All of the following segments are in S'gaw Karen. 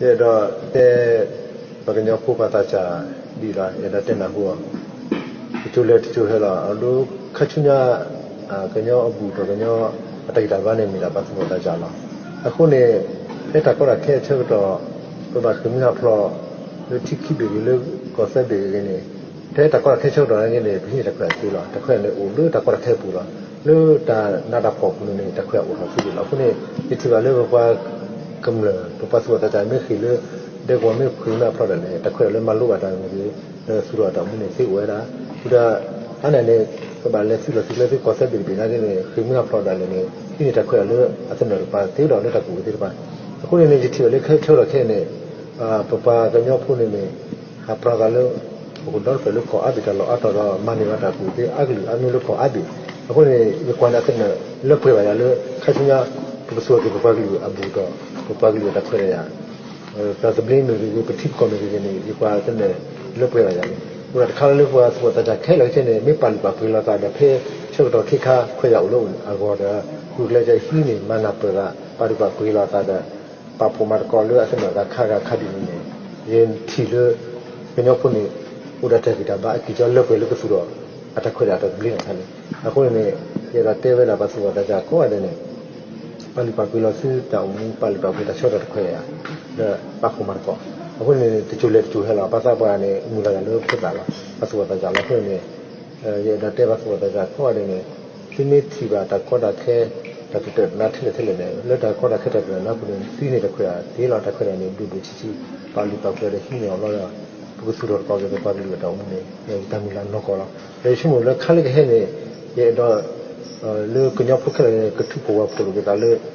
ယအဲၣ်ဒိးတဲ ပှၤကညီဖိပှၤသးစၢ်ဒ်အံၤလီၤ, ယအဲၣ်ဒိးတဲနၢ်ဟူအီၤ, တစိၤလဲၤတစိၤဟဲလီၤ. အဒိ ခါဆူညါ ကညီအဘူၣ်ဒီးကညီအတၢ်ဂံၢ်တၢ်ဘါန့ၣ် မ့ၢ်ဒၣ်ပှၤသူၣ်ဘီၣ်သးစၢ်လီၤ. အဃိန့ၣ် ဖဲတၢ်ကီတၢ်ခဲအဆၢကတီၢ် ပဘၣ်ဃ့ၢ်မှံဟးဖျိး လၢထံခံဘ့ၣ်ဂ့ၤ လၢကီၢ်သၢဘ့ၣ်ဂ့ၤန့ၣ်, ဖဲတၢ်ကီတၢ်ခဲဆၢကတီၢ်နာ်က့န့ၣ် ပဟံးန့ၢ်တၢ်ခွဲးတၢ်ယာ်သ့လီၤ. တၢ်ခွဲးတၢ်ယာ်န့ၣ်အိၣ်လၢတၢ်ကီတၢ်ခဲအပူၤလီၤ. လၢတၢ်နးတၢ်ဖှီၣ်အပူၤန့ၣ် တၢ်ခွဲးတၢ်ယာ်အိၣ်ထီၣ်သ့လီၤ. အဃိန့ၣ် ယထံၣ်ဘၣ်လၢပပှၤကမျၢၢ် ပပှၤသူၣ်ဘီၣ်သးစၢ်မ့ၢ်ဃ့ၢ်လၢ ဒဲကဝီၤမ့ၢ်ဃ့ၢ်မှံဟးဖျိးဒၣ်လဲာ် တၢ်ခွဲးတၢ်ယာ်လၢမၤလိဘၣ်တၢ်မ့ၢ်ဂ့ၤ, လၢသူၣ်ထီၣ်အတၢ်အိၣ်မူန့ၣ် သ့အိၣ်ဝဲဒၣ်. ဝံၤဒီး အါန့ၢ်န့ၣ် ပဘၣ်လဲၤသုးလီၢ်သုးကျဲ သုကီၢ်သၢဘ့ၣ်တဘ့ၣ်နာ်က့န့ၣ် ဃ့ၢ်မှံဟးဖျိးဒၣ်လဲာ်န့ၣ် ဟံးန့ၢ်တၢ်ခွဲးတၢ်ယာ်လၢအသနၢၣ်တကပၤသ့ဒီး လၢတၢ်ကူၣ်သ့တကပၤ. အဃိန့ၣ်န့ၣ် ယထံၣ်ဘၣ်လၢခဲဆၢကတီၢ်ခဲအံၤန့ၣ် ပပှၤကညီဖိန့ၣ်န့ၣ် ဟးပြးသးလၢ ပကဒီတဖျၢၣ်လၢကီၢ်အါဘ့ၣ် တၢ်လီၢ်အါတီၢ်ဒီး မၤန့ၢ်ဘၣ်တၢ်ကူၣ်သ့အါကလုာ်အါမံၤလၢကီၢ်အါဘ့ၣ်. အဃိန့ၣ် ယကွၢ်န့ၣ်အသနၢၣ်လၢပှဲၤဘၣ်ယၤလၢ ခါဆူညါ ပကသူၣ်ထီၣ်က့ၤပပှၤကလုာ်အဘူၣ်ဒီး ပပှၤကလုာ်အတၢ်ခွဲးတၢ်ယာ် တၢ်သဘျ့မ့ၢ်ဂ့ၤဂ့ၤ ပထံပကီၢ်မ့ၢ်ဂ့ၤဂ့ၤန့ၣ် ယကွၢ်သနၢၣ်လၢပှဲၤဘၣ်ယၤန့ၣ် အိၣ်ဒၣ်တခါလၢပှၤသူၣ်ဘီၣ်သးစၢ်ခဲလၢာ်ခဲဆ့န့ၣ် မ့ၢ်ပာ်လုၢ်ပာ်ပှ့ၤလီၤသးဒီး ဖဲဆၢကတီၢ်ခဲခါခွဲးယာ်အိၣ်လၢအဂီၢ်ဒီး ဂုာ်ကျဲးစၢးဟံးန့ၢ်မၤနၢ်ပၢၢ်သး ပာ်လုၢ်ပာ်ပှ့ၤလီၤသးဒီး ပာ်ဖှိၣ်မၤသကိးလၢအသနၢၣ်ဂၤခါဂၤခါဒ်န့ၣ်န့ၣ် ယထံၣ်လၢ ကညီဖိန့ၣ် အိၣ်ဒၣ်တၢ်ဂံၢ်တၢ်ဘါအကံၢ်ကီလၢပှဲၤလၢကသူၣ်ထီၣ် အတၢ်ခွဲးတၢ်ယာ်တၢ်သဘျ့န့ၣ်ခါန့ၣ်. အဃိန့ၣ်န့ၣ် ယအဲၣ်ဒိးတဲဝဲဒၣ်ပှၤသူၣ်ဘီၣ်သးစၢ်ကိးဂၤဒဲးန့ၣ် ပာ်လုၢ်ပာ်ပှ့ၤလီၤသုတၢ်အိၣ်မူ ပာ်လုၢ်ပာ်ပှ့ၤတၢ်ဆၢကတီၢ်တခွဲးယာ် လၢပာ်ဖှိၣ်မၤသကိး. အဃိန့ၣ် တစိၤလဲၤတစိၤဟဲလီၤ. ပှၤသးပှၢ်န့ၣ် မုၢ်လၢ်ယၤလၢဖိသၣ်လီၤ. ပှၤသူၣ်ဘီၣ်သးစၢ်လီၤ. အဃိန့ၣ်န့ၣ် ယအဲၣ်ဒိးတဲပှၤသူၣ်ဘီၣ်သးစၢ်ကိးဂၤဒဲးန့ၣ် သုမ့ၢ်ထံၣ်ဘၣ်တၢ်ကီတၢ်ခဲ တၢ်တတၢာ်တနါထဲလဲၣ်ထဲလဲၣ်န့ၣ် လၢတၢ်ကီတၢ်ခဲတၢ်တနါပူၤန့ၣ် သုန့ၢ်တၢ်ခွဲးတၢ်ယာ်သ့လီၤ. တၢ်ခွဲးတၢ်ယာ်န့ၣ် ဒိၣ်ဒိၣ်ဆံးဆံး ပာ်လုၢ်ပာ်ပှ့ၤဒီးဟံးန့ၢ်အီၤလီၤဒီး ပကသူၣ်ထီၣ်သကိးက့ၤပပှၤကလုာ်အတၢ်အိၣ်မူန့ၣ် ယတၢ်မုၢ်လၢ်နီၢ်ကီၢ်လီၤ. ဒီးယဆိကမိၣ်လၢခါလၢကဟဲန့ၣ် ယအဲၣ်ဒိး လၢကညီဖိခဲလၢာ်န့ၣ် ကထူၣ်ဖှိၣ်ဝဲဖှိၣ်လိာ်က့ၤသးလၢ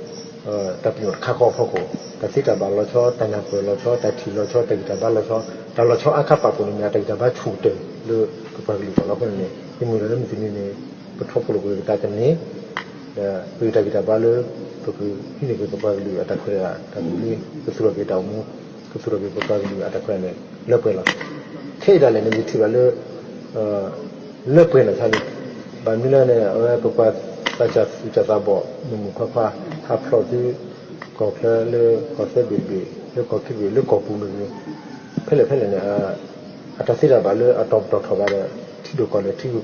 တၢ်ပညိၣ်တခါဃီအဖီခိၣ် တၢ်သ့တၢ်ဘၣ်လီၤဆီ တၢ်နၢ်ပၢၢ်လီၤဆီ တၢ်ထံၣ်လီၤဆီ တၢ်ဂံၢ်တၢ်ဘါလီၤဆီ တၢ်လီၤဆီအါခါပာ်ဖှိၣ်န့ၣ်မ့ၢ် တၢ်ဂံၢ်တၢ်ဘါဆူၣ်ကတၢၢ်လၢပပှၤကလုာ်အဂီၢ်လီၤ. အဃိန့ၣ်န့ၣ် ယမုၢ်လၢ်လၢမုၢ်တနံၤန့ၣ် ပထီၣ်ဖှိၣ်လိာ်က့ၤပသးကန့ၢ် ဒီးပဂံၢ်တၢ်ဂံၢ်တၢ်ဘါလၢ ပကဟံးန့ၢ်က့ၤပပှၤကလုာ်အတၢ်ခွဲးတၢ်ယာ် တၢ်သဘျ့ ကသူၣ်ထီၣ်က့ၤတၢ်အိၣ်မူ ကသူၣ်ထီၣ်က့ၤပပှၤကလုာ်အတၢ်ခွဲးတၢ်ယာ်န့ၣ် လၢပှဲၤလီၤ. ခဲအံၤဒၣ်လဲာ်န့ၣ် ယထံၣ်ဘၣ်လၢ လၢပှဲၤန့ၣ်ခါန့ၣ် ဘၣ်မနုၤလဲၣ်န့ၣ် အဝဲပပှၤသးစၢ်သူၣ်စၢ်သးဘီၣ် မုၢ်မုၢ်ခွါခွါ ဟးဖျိးသု ကီၢ်ချၢလၢကီၢ်သၢဘ့ၣ်တဘ့ၣ် လၢကီၢ်ခံဘ့ၣ် လၢကီၢ်ပူၤမ့ၢ်ဂ့ၤ ဖဲလဲၣ်ဖဲလဲၣ်န့ၣ် အတၢ်သ့တၢ်ဘၣ်လၢအတီၤပတီၢ်ထီၣ်ဘၣ်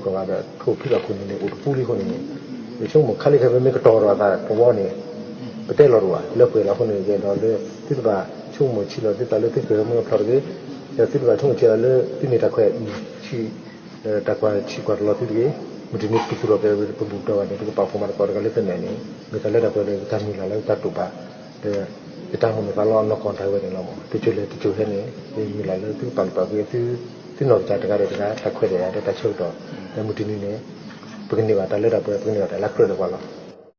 ဒီး ထံဒိၣ်ကီၢ်လဲၢ်ထံဂုၤကီၢ်ဂၤဒီး ထိၣ်ဖံးဘၣ်ခိၣ်န့ၣ်န့ၣ် အိၣ်တပူၤလံအဃိန့ၣ်န့ၣ် ယဆိကမိၣ်ခါလၢကဟဲမ့ၢ်ကတီၤထီၣ်အသးတဝီန့ၣ် ပတဲလီၤတအိၣ်ဘၣ် လၢပှဲၤလီၤ. အဃိန့ၣ် ယအဲၣ်ဒိးလၢ သုတဘၣ်ဆိကမိၣ်ဆံးလီၤသုသးလၢသုကမ့ၢ်ဖျိးတဂ့ၤ, ဒီးသုတဘၣ်ဆိကမိၣ်ဆံးလီၤလၢသုန့ၢ်တၢ်ခွဲးအံၤဆံး တၢ်ကွၢ်ဆံးကွၢ်တလီၤသုတဂ့ၤ, မုၢ်တနံၤပသူၣ်ထီၣ်က့ၤပဘူၣ်တီၢ်ဘၣ်န့ၣ် ပကပာ်ဖှိၣ်မၤသကိးတဂၤလၢသနၢၣ်န့ၣ် မ့ၢ်တၢ်လၢတၢ်ပှဲၤဒီးယတၢ်မုၢ်လၢ်လၢယတၢ်တိာ်ပာ် ဒီးယတၢ်မိၣ်န့ၢ်သးလီအနီၢ်ကီၢ်တၢ်ဝဲန့ၣ်လီၤ. တစိၤလဲၤတစိၤဟဲန့ၣ် ယမုၢ်လၢ်လၢသုကပာ်လုၢ်ပာ်ပှ့ၤသု သုနီၢ်ကစၢ်တဂၤဒီးတဂၤ တၢ်ခွဲးတၢ်ယာ်ဒီးတၢ်ဆၢကတီၢ် ဒီးမုၢ်တနံၤန့ၣ် ပကန့ၢ်ဘၣ်တၢ်လၢတၢ်ပှဲၤ ပကန့ၢ်ဘၣ်တၢ်လၢကြၢးဒီးပှၤလီၤ.